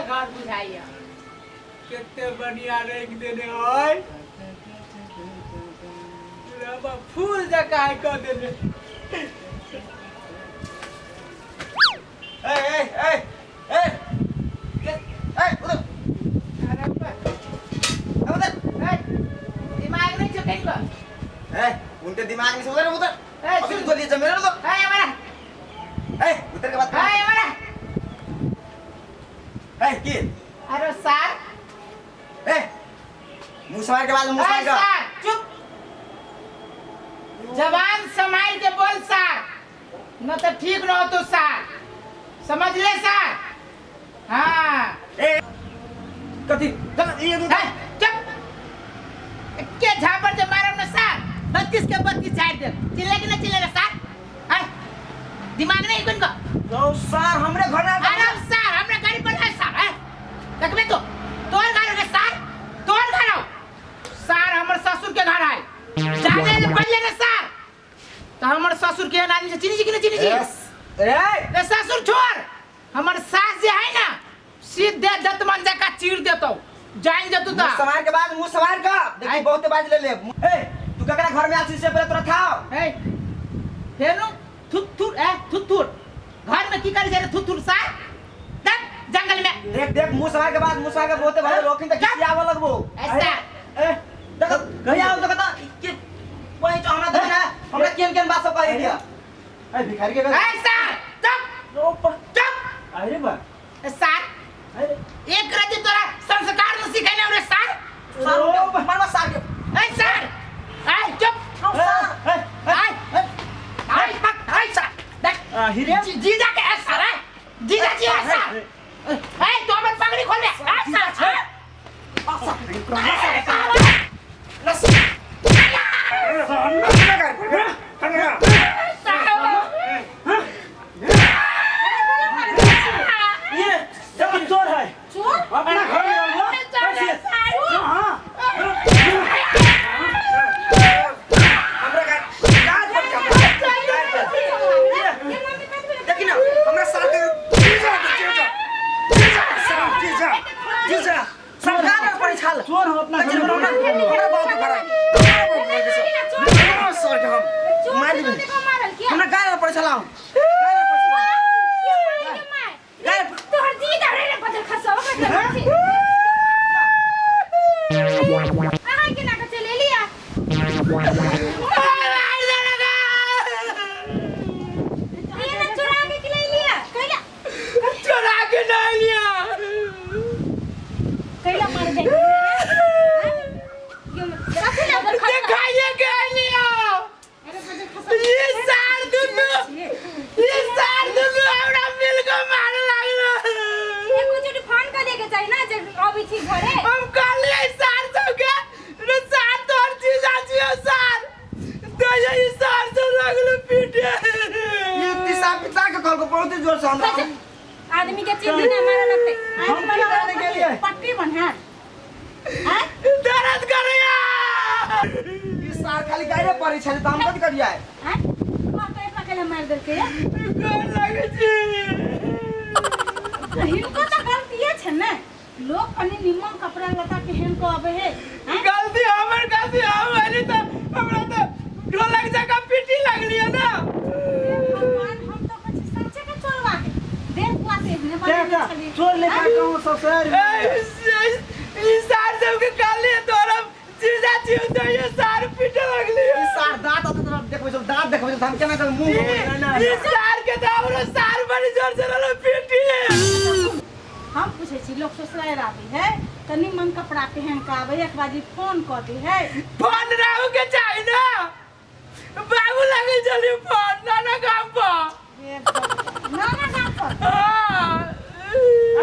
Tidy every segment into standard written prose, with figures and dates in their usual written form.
घर बुझाइया। कते बढ़िया रंग देने है, पूरा फूल जकाँ है कऽ देने। ए ए ए ए ए, उधर। अरे बा, ए, उधर। ए, दिमाग नहीं छो कहीं का? ए, उनके दिमाग में से उधर, उधर। ए, अभी सुन। तो लिए जमेरा उधर। ए, हमारा। ए, उधर के बात। ए, हमारा। ए, की? अरे सार। ए, मुंह समार के बाद मुंह ए, समार का। सार, चुप। जबान संभाल के बोल सार, न तो ठीक न हो तू सार, समझ ले सार। हाँ। ए, कथी चल ये ए, चुप। के झापड़ जे मारब न सार, 32 के 32 झाड़ दे। चिल्ले कि न चिल्ले रे सार? हैं? दिमाग नहीं कोन को? तो सार हमरे घर ना। अरे सार हमरे गाड़ी पर है सार, हैं? देखबे तो तोर घर रे सार, तोर घर हो सार, हमर ससुर के घर है। जाने से पहले रे सार, तो हमर ससुर के आदमी से चिनी छी कि न चिनी छी? ए, ए ससुर छोड़, हमर सास जे है ना, सीधे दतमन जका चीर देतौ, जान जतू मुंह ता। समार के बाद मुंह समार का देखी। आय। बहुत बाज ले ले। ए, तू ककरा घर में आछी से पहले तोरा थाओ। ए फेनु थुत थुत, ए थुत थुत घर में की करी छै रे थुत थुत सार? तब जंगल में। देख देख, मुंह समार के बाद मुंह समार के बहुते भले रोकिन त किसी आवे लगबो। ऐसा। ए, देख कहीं आओ तो कता के वही जो हमरा देना, हमरा केन केन बात सब कहि दिया। ए, भिखारी के घर। ए सार, चुप। ओ, चुप। अरे बा। ए सार, अरे। एक रति तोरा संस्कार न सिखेने रे सार। सार के मारवा सार के। ए सार, ए चुप। सार। ए, ए ए पक, ए सार देख। आ, हिरे। जीजा के ए सार, ए जीजा जी, ए सार, ए तो हमर पगड़ी खोल दे। ए सार, ए ये सब चोर है। चोर? अपना घर में आओ। कैसे? हाँ। हमरा का गाल पर का ये मम्मी कथी भेलै? देखी ना, हमरा सार के जीजा जीजा जीजा सार जीजा जीजा सब गाल पर पड़ै छल। चोर हम अपना घर में। हमरा हमरा बाप के घर है। सार के हम चोर मार से देबै। देखो मारल किया? हमरा गाल पर पड़ै छल, गाल पर पड़ै छल। के मार के मार? गाल। तोहर जीजा रे रे बदल खसो ओकरा के अहाँ केना के चलि एलियै? ये ना चोरा के के लिया? कैला? चोरा के नहीं लिया। कैला मार जाय? यो कथी ला बदल खसो? देखाइए के लिया। अरे बदल खसो। ये सार दुनू, ये सार दुनू हमरा मिल के मारे लागलो। एको चोटी फोन कर देके चाही ना जे अबै छी घरे। हम कहलिए सार सबके रे सार तोहर जीजा छियो सार, तो ये सार सब लगलो पीटे। ये तिसा पिता के कहलको बहुत जोर से हमरा। आदमी के चिन्ह ना मारे लगते। हम की जाने के लिए? पट्टी बन्हार हैं? दर्द करैया। ई सार खाली गायरे पड़ै छल त हम कथि करियै? हैं? कह तो इतना कैला मार देलकै या? गोर लागै छी। तऽ हिनको तऽ गलतिये छै ने, लोक कनि निमन कपड़ा लत्ता पहिन कऽ अबै है, हैं? गलती हमर, गलती हम अइली तऽ हमरा तऽ ढोलक जकाँ पीटी लगलियै ने। हे भगवान, हम तऽ कहै छी सच्चे के चोरवा के देख बुआ से एहने क्या बनेने क्या छलियै। चोर लेखा कहूँ ससुराल में। ए, ई सार सबके कहलियै तोरा जीजा छियौ तऽ ये सार पीटे लगलियै। ई सार दांत अत तोरा देखबै छौ, दांत देखबै छौ त हम केना के मुंह घुमेबै? ना, ई सार के तऽ हमरो सार बड़ी जोर से रहलो पीटी। हम पूछै छी, लोक ससुरारि आबै है तऽ निमन कपड़ा पहिन कऽ आबै है, एक बाजी फोन कऽ दै है। फोन राहु के चाही ना, बाबू लगल छली फोन नाना गाम पर। हे भगवान, नाना गाम पर? हाँ।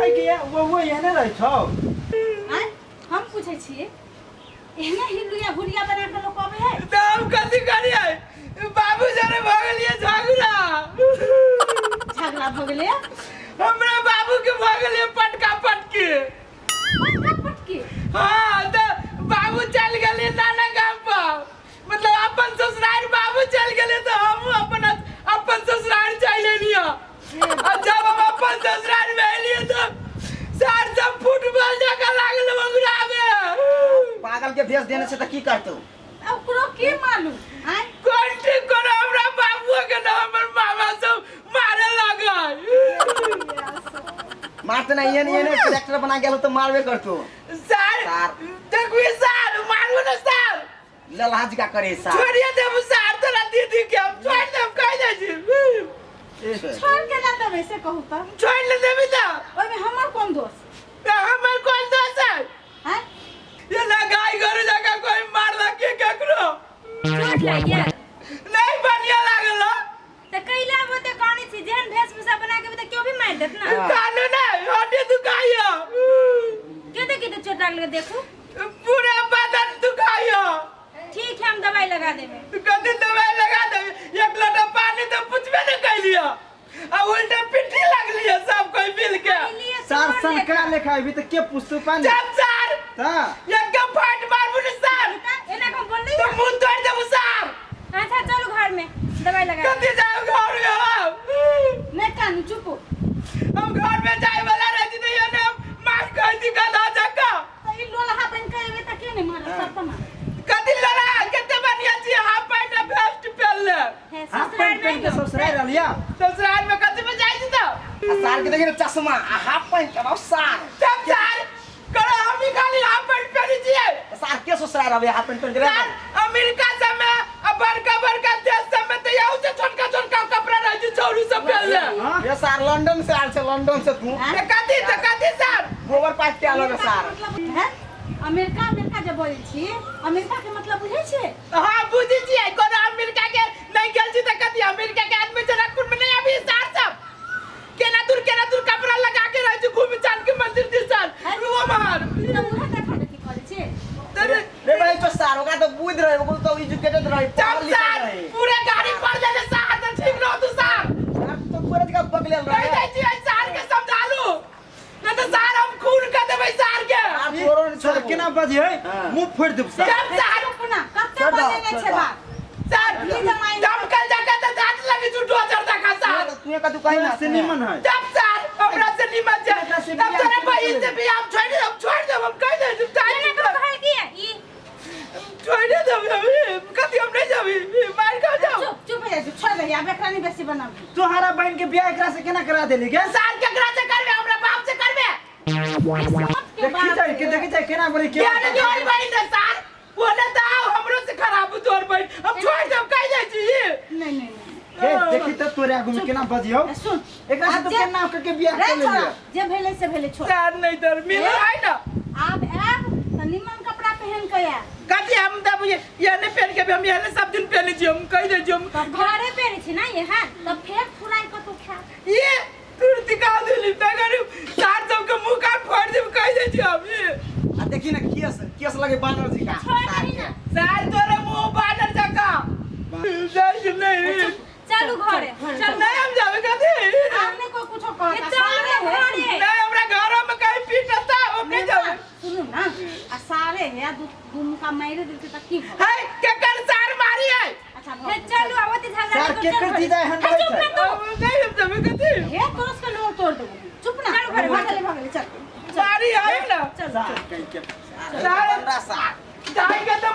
आइ के वो एहने रहै छौ। आँय, हम पूछै छी, एहने ही लुया हुलिया बना कऽ लोक अबै है? तऽ हम कथी करियै, बाबू जरे भऽ गेलियै झगड़ा। झगड़ा भऽ गेलै? हमरा बाबू के भऽ गेलियै पटका पटकी। पटका पटकी? हाँ, तऽ बाबू चलि गेलियै नाना गाम पर, मतलब अपन ससुराल बाबू चलि गेलियै तऽ हमहूँ अपन अपन ससुराल चलि एलियै। आ जब हम अपन ससुराल में एलियै तऽ सार सब ना एहन एहन ट्रैक्टर बना गेल तो मारबे करतो। सर सार। देखबी सर मारू ना सर। ललहाज का करे सार। छोड़िए देबू सर तोरा दीदी के हम छोड़ देब कहि दै छी। छोड़ के ना देबै से कहू तऽ। छोड़ ले देबी तऽ ओहिमे हमर कोन दोष? हमर कोन दोष है? हैं? ये ना गाय गोरु जकाँ कोई मारलक के ककरो? चोट लागि गेल? नहीं बढ़िया लागल हो। तऽ कैला ओते कानै छी? जेहन वेशभूषा बना के तऽ केओ भी मारि देत ना। कानू नहीं हड्डी दुखाइयो। के देखी तऽ चोट लागल देखू। पूरा बदन दुखाइयो। ठीक है हम दवाई लगा देबै। कथी दवाई लगा देबै? एक लोटा पानी तो पूछबे नहीं कैलियो आ उल्टा पिट्ठी लगलियो सब कोई मिल के। सार सनका लेखा अभी तऽ के पूछतौ पानी? जब सर तऽ एक फाट मारबू ने सर। एना कम बोलली तो मुंह तोड़ देबू सर। अच्छा चलू घर में दवाई लगा। कथी जाऊ घर में हम? नहि कानू चुप। हम घर में जाए वाला रहती तो ये ने मार कहती गधा जका। तऽ ई लोलहा बनि कऽ एबै तऽ के नहि मारत? सब तऽ मारत। कथी लड़ा कते बढ़िया छी हाफ पैंट आ वेस्ट पहनले। हे हाफ ससुराल पैंट पहिन के ससुराल रहलिया। ससुराल में कथी में जाइ छी तऽ? आ सार के देखी ना चश्मा आ हाफ पैंट आ सार। तब सार करो हम ही खाली हाफ पैंट पहनी छियै। सार के ससुराल रहबे हाफ पैंट पहिन के सर अमेरिका सब में आ बड़का बड़का देश सब में तऽ यहू से छोटका छोटका कपड़ा रहै छै छौरी सब पहनले। हाँ? ये सार लंदन से आयल छै लंदन से तू। तऽ कथी सर? गोबर पाइप के आलो सार। मतलब है अमेरिका अमेरिका जे बजै छी अमेरिका के मतलब बुझै छियै? हाँ बुझै छियै। कोनो अमेरिका के नहीं गेल छी तऽ कथी अमेरिका के आदमी जनकपुर में नहीं आबी सार सब केना दूर कपड़ा लगा के रहै छै घूमि चाल के मंदिर दिसन रुओ मार। तऽ उहे देखा देखी करै छियै। रे भाई तो सार ओकरा तो बुझ रहे ओकरा तो एजुकेटेड रहे तब पढ़ल लिखल सार रहे। पूरे गाड़ी पर देले सार तऽ ठीक रहो तू सार। सार तो पूरा जगह बगलेल कहि रहे। दै छियै सार के समझालू नहीं तऽ सार हम खून कर देबै सार के। सार तोरो नहीं सार छोड़बो। केना बजियै? हाँ। मुंह फोड़ि देब सार। तब सार चुप ना कते छोड़ दो, बजेने छोड़ छै दो। बाप। सार ई जमाई दमकल जका तऽ दाँत लगी छौ डोजर जका सार। तू कतू कही ना से निमन है। तब सार हमरा से निमन छै। एकरा से तब बियाह तोरा केना बहिन से करबै? बियाह हम छोड़ि देब छोड़ि देब हम कहि दै छी एना कम कहल की ई छोड़ि देब अभी कथी हम नहीं जाबी मार खा जाओ। चुप चुप हो जाइ छोड़ दही आब एकरा नहि बेसी बनाबी। तोहरा बहन के बियाह एकरा से केना करा देली गे? सार केकरा से करबे? हमरा बाप से करबे? किस्मत के देखी बात जाय के देखी जाय केना बोली के। यार तोर बहिन रे सार ओने तऽ आओ हमरो से खराब तोर बहिन हम छोड़ि देब कहि दै छी। नहीं नहीं नहीं गे देखी त तोरे आगू में केना बजियौ? सुन एकरा से आब तो जे- केना करके बियाह रे कर छोड़ा लेलियै? जे भेलै से भेलै छोड़। सार नहीं तर मिल है ना। आब आब तऽ निमन कपड़ा पहन के आयब। कथी हम तब ये नहीं पहन के भी हम ये सब दिन पहने छी हम कहि दै छी हम। तऽ घरे पहिरै छी ना ये हाँ तऽ फेर फुराइ कऽ तू खा। ये तुरंत का देली तगर सार सबके मुंह कान फोड़ देब कहि दै छी हम ये। आ देखी ना केस केस लगे बानर जी का। छोड़ दही ना। सार तोरे मुंह बानर जका। नहीं नहीं चलू घरे चलू। नहीं हम जाबे कथी। आब नहि कोइ कुछो कहत। ये चलू ना घरे। नहीं हमरा घरो में कहीं पीटता हम नहीं जाबे। सुनू ना आ सारे है दू दू मुका मारि देलकै तऽ की भऽ है केकर सार मारी है? अच्छा हे भऽ चलू आब ओते झगड़ा सार नहि केकर करू, चल जीजा एहन घरे। रहै चुप छै? ना तू। नहीं हम जाबे कथी। हे तोरस के लोर तोड़ देबो चुप ना। चल घरे, भऽ गेलै भऽ गेलै चल मारी है ना। चल सार कहीं के सार बंदा सार जाय के तो